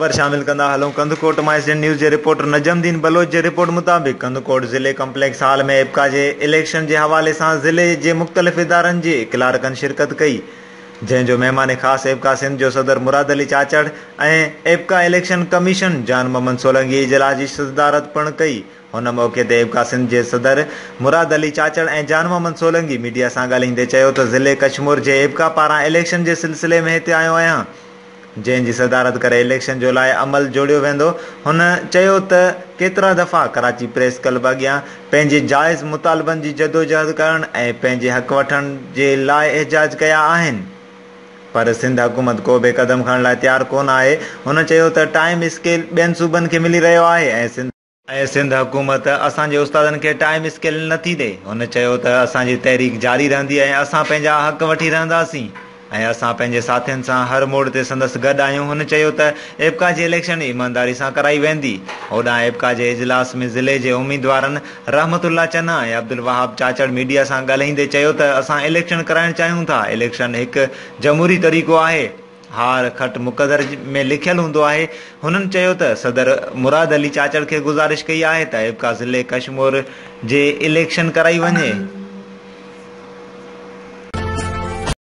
خبر شامل ڪندا هلون ڪنڌڪوٽ مان ايس اين نيوز جي رپورٽر نجم الدين بلوچ جي رپورٽ مطابق ڪنڌڪوٽ ضلعي ڪمپليڪس هال ۾ ايپڪا جي اليڪشن جي حوالي سان ضلعي جي مختلف ادارن جي ڪلارڪن شرڪت ڪئي جنهن جو مهمان خاص ايپڪا سنڌ جو صدر مراد علي چاچڙ ۽ ايپڪا اليڪشن ڪميشن جان محمد سولنگي اجلاس جي صدارت پڻ ڪئي هن موقعي تي ايپڪا سنڌ جي صدر مراد علي چاچڙ ۽ جان محمد سولنگي ميڊيا سان ڳالهائيندي چيو ته ضلعي ڪشمور جي ايپڪا پاران اليڪشن جي سلسلي ۾ هتي آيو آهيان جنهن جي صدارت ڪري اليڪشن جو لائحه عمل جوڙيو ويندو، هن چيو ته ڪيترا دفعا ڪراچي پريس ڪلب اڳيان پنهنجي جائز مطالبن جي جدوجهد ڪرڻ ۽ پنهنجي حق وٺڻ جي لاء احتجاج ڪيا آهن پر سنڌ حڪومت ڪو به قدم کڻڻ لاء تيار ڪونه آهي، هن چيو ته ٽائيم اسڪيل ٻين صوبن کي ملي رهيو آهي ۽ سنڌ. ۽ سنڌ حڪومت اسان جي استادن کي ٽائيم اسڪيل نه ٿي ڏئي. هن چيو ته اسان جي تحريڪ جاري رهندي ۽ اسان پنهنجا حق وٺي رهنداسين ۽ اسان پنهنجي ساٿين سان هر موڙ تي سندس گڏ آهيون. هن چيو ته ايپڪا جي اليڪشن ايمانداري سان ڪرائي ويندي. هوڏانهن ايپڪا جي اجلاس ۾ ضلعي جي اميدوارن رحمت الله چنا ۽ عبدالوهاب چاچڙ ميڊيا سان ڳالهائيندي چيو ته اسان اليڪشن ڪرائڻ چاهيون ٿا، اليڪشن هڪ جمهوري طريقو آهي. هار کٽ مقدر ۾ لکيل هوندو آهي. هنن چيو ته صدر مراد علي چاچڙ کي گذارش ڪئي آهي ته ايپڪا ضلعي ڪشمور جي اليڪشن ڪرائي وڃي.